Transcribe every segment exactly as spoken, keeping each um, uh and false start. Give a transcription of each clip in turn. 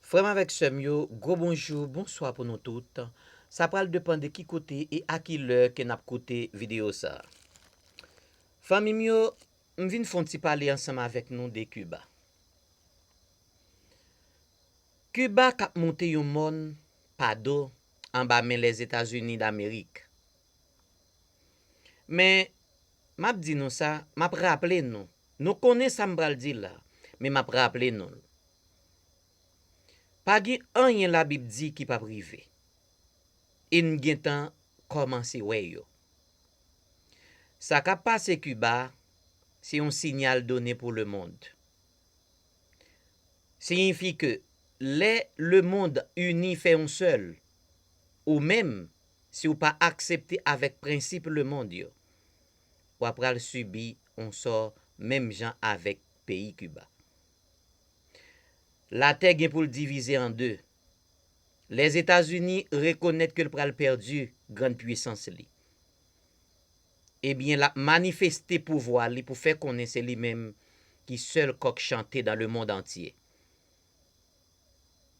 Frè m avèk sè m yo, gwo bonjou, bonswa pou nou tout. Sa pral depann de ki kote e a ki lè ke n ap koute videyo sa a. Fanmi m yo, m vin fè yon ti pale ansanm avèk nou de Kiba. Kiba k ap monte yon mòn pa do anba men Lèzetazini Damerik. Men, m ap di nou sa, m ap raple nou. Nou konnen sa m pral di la, men m ap raple nou l. Pa gen anyen Labib di ki p ap rive. E n gentan kòmanse wè yo. Sa k ap pase Kiba, se yon sinyal done pou lemonn. Siyifi ke lè lemonn ini fè yon sèl, ou menm, si w pa aksepte avèk prensip lemonn yo, w ap pral sibi yon sò menm jan avèk peyi Kiba. Latè gen pou l divize an de. Lèzetazini rekonèt ke l pral pèdi grann pwisans li. Ebyen, l ap manifeste pouvwa li pou fè konnen se li menm ki sèl kòk chante dans le monde entier.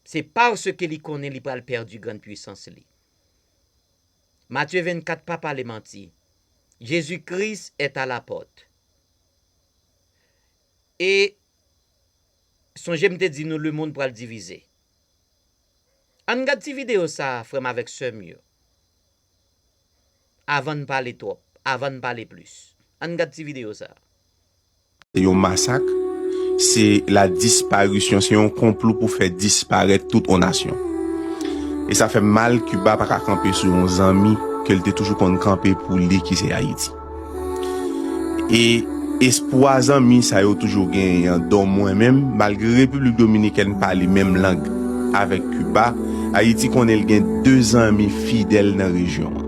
Se paske li konnen li pral pèdi grann pwisans li. Matye vennkat pa pale manti. Jezi Kris est à la porte. E sonje m te di nou lemonn pral divize. Ann gad ti videyo sa a, frè m avèk sè m yo. Avan n pale twòp, avan n pale plis. Ann gad ti videyo sa a. Se yon masak, se la disparisyon, se yon konplo pou fè disparèt tout yon nasyon. E sa fè m mal, Kiba pa ka kanpe sou yon zanmi ke l te toujou konn kanpe pou li, ki se Ayiti. E espwa zanmi sa yo toujou genyen an, dò mwen menm, malgre Repiblik Dominikèn pale menm lang avèk Kiba, Ayiti konnen l gen de zanmi fidèl nan rejyon an.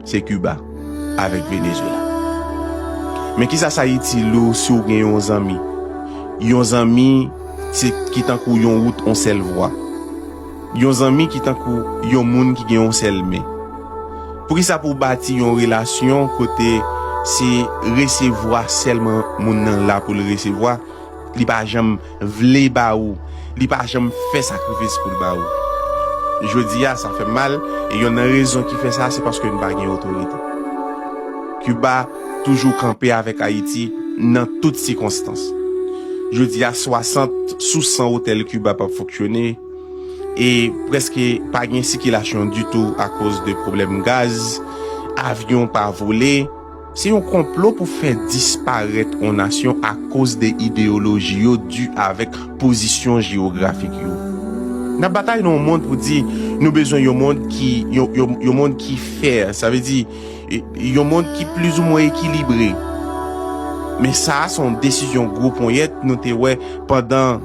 Se Kiba avèk Venezuela. Men kisa sa itil ou si w gen yon zanmi? Yon zanmi se ki tankou yon wout, yon sèl vwa. Yon zanmi ki tankou yon moun ki gen yon sèl men. Poukisa pou w bati yon relasyon kote se resevwa sèlman moun nan la pou l resevwa? Li pa janm vle ba ou. Li pa janm fè sakrifis pou l ba ou. Jodi a, sa fè m mal, e yonn nan rezon ki fè sa, se paske n pa gen otorite. Kiba toujou kanpe avèk Ayiti nan tout sikonstans. Jodi a, swasant sou san otèl Kiba p ap fonksyone, e prèske pa gen sikilasyon ditou akoz de pwoblèm gaz, avyon pa vole, Se yon konplo pou fè disparèt yon nasyon akoz de ideyoloji yo di avèk pozisyon jewografik yo. N ap batay nan yon mond pou di nou bezwen yon mond ki yon, yon, yon mond ki fè, sa vle di e, yon mond ki plizoumwen ekilibre. Men sa a se yon desizyon gwo ponyèt nou te wè pandan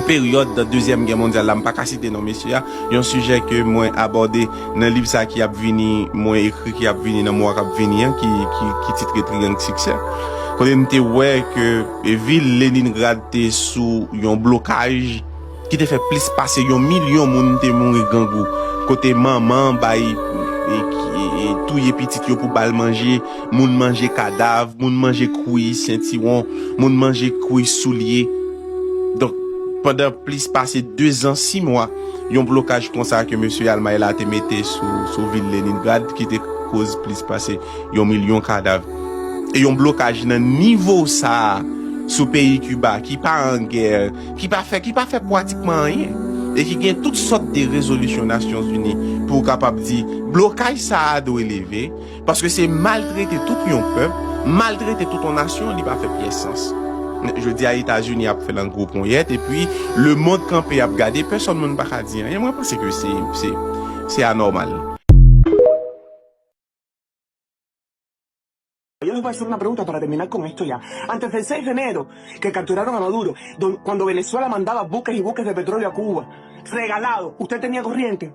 peryòd Dezyèm Gè Mondyal la, m pa ka site non mesye a, yon sijè ke mwen abòde nan liv sa ki ap vini, mwen ekri ki ap vini nan mwa k ap vini an, ki, ki, ki titre Triyang Siksè. Kote m te wè ke vil Leningrad te sou yon blokaj ki te fè plis pase yon milyon moun te mouri grangou. Kote manman bay e, e, e, touye pitit yo pou ba l manje, moun manje kadav, moun manje kwouy sentiwon, moun manje kwouy soulye. Donk, pandan plis pase dezan, sis mwa, yon blokaj konsa ke mesye Almay la te mete sou, sou vil Leningrad, ki te koz plis pase yon milyon kadav. E yon blokaj nan nivo sa a, sou peyi Kiba, ki pa an gè, ki pa fè, ki pa fè pratikman anyen, e ki gen tout sòt de rezolisyon Nasyonzini pou w kapab di, blokaj sa a dwe leve, Paske se maltrete tout yon pèp, maltrete tout yon nasyon, li pa fè pyès sans. Jodi a, Etazini ap fè l an gwo ponyèt, epi lemonn kanpe ap gade, pèsonn moun pa ka di anyen. Mwen panse ke se, se, se anòmal. Yo les voy a hacer una pregunta para terminar con esto ya. Antes del seis de enero, que capturaron a Maduro, don- cuando Venezuela mandaba buques y buques de petróleo a Cuba, regalado, ¿usted tenía corriente?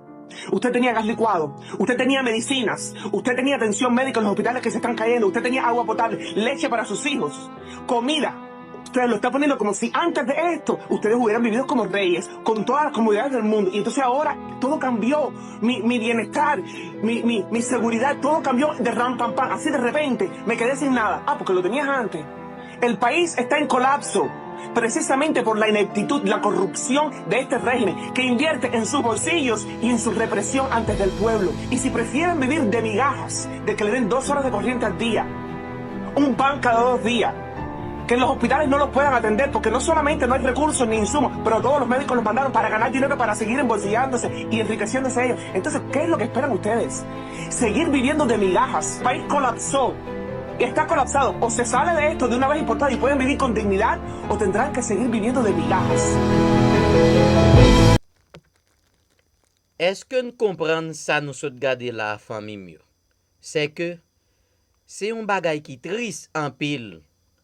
Usted tenía gas licuado, usted tenía medicinas, usted tenía atención médica en los hospitales que se están cayendo, usted tenía agua potable, leche para sus hijos, comida. Usted lo está poniendo como si antes de esto ustedes hubieran vivido como reyes, con todas las comodidades del mundo. Y entonces ahora todo cambió. Mi, mi bienestar, mi, mi, mi seguridad, todo cambió de ram pam pam. Así de repente me quedé sin nada. Ah, porque lo tenías antes. El país está en colapso precisamente por la ineptitud, la corrupción de este régimen que invierte en sus bolsillos y en su represión antes del pueblo. Y si prefieren vivir de migajas, de que le den dos horas de corriente al día, un pan cada dos días, que en los hospitales no los puedan atender porque no solamente no hay recursos ni insumos, pero todos los médicos los mandaron para ganar dinero, para seguir embolsillándose y enriqueciéndose ellos. Entonces, ¿qué es lo que esperan ustedes? Seguir viviendo de migajas. El país colapsó. Está colapsado. O se sale de esto de una vez y por todas y pueden vivir con dignidad, o tendrán que seguir viviendo de migajas. Èske n konprann sa nou sot gade la a, fanmi m yo? Sèke se yon bagay ki tris anpil,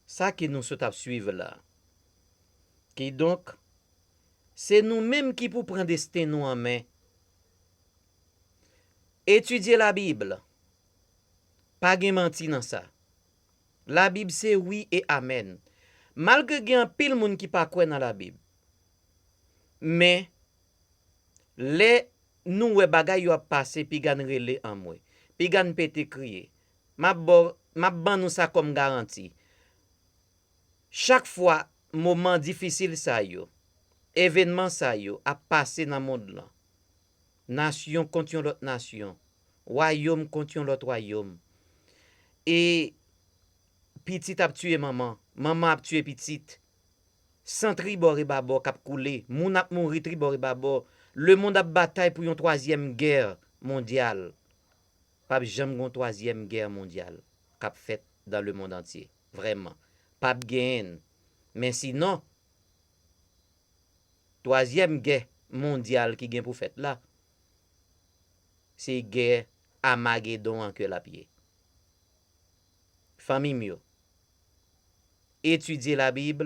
sa ke nou sot ap swiv la. Kidonk, se nou menm ki pou pran desten nou an men. Etidye Labib. Pa gen manti nan sa. Labib se wi e amèn. Malgre gen anpil moun ki pa kwè nan Labib, men lè nou wè bagay yo ap pase, piga n rele anmwe, piga n pete kriye. M ap ba w, m ap ban nou sa kòm garanti. Chak fwa moman difisil sa yo, evènman sa yo ap pase nan mond lan, nasyon kont yon lòt nasyon, wayòm kont yon lòt wayòm, e pitit ap tiye manman, manman ap tiye pitit, san tribò rebabò k ap koule, moun ap mouri tribò rebabò, lemonn ap batay pou yon twazyèm gè mondyal. P ap janm gen yon twazyèm gè mondyal k ap fèt dans le monde entier. Vrèman. P ap genyen n. Men sinon, twazyèm gè mondyal ki gen pou fèt la, se gè Amagedon an ke l ap ye. Fanmi m yo, etidye Labib,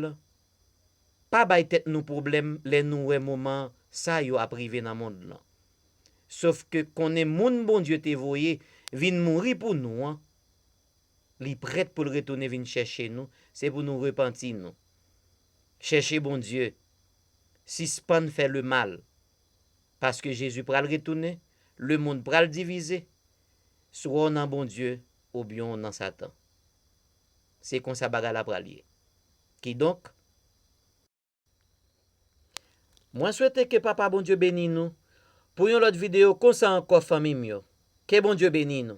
pa bay tèt nou pwoblèm lè nou wè moman sa yo ap rive nan mond lan. Sòf ke konnen moun Bondye te voye vin mouri pou nou an, li prèt pou l retounen vin chèche nou, se pou nou repanti nou. Chèche Bondye, sispann fè lemal, paske Jezi pral retounen, lemonn pral divize, swa w nan Bondye oubyen w nan Satan. Se konsa bagay la pral ye. Kidonk, mwen swete ke Papa Bondye beni nou pou yon lòt videyo konsa ankò, fanmi m yo. Ke Bondye beni nou.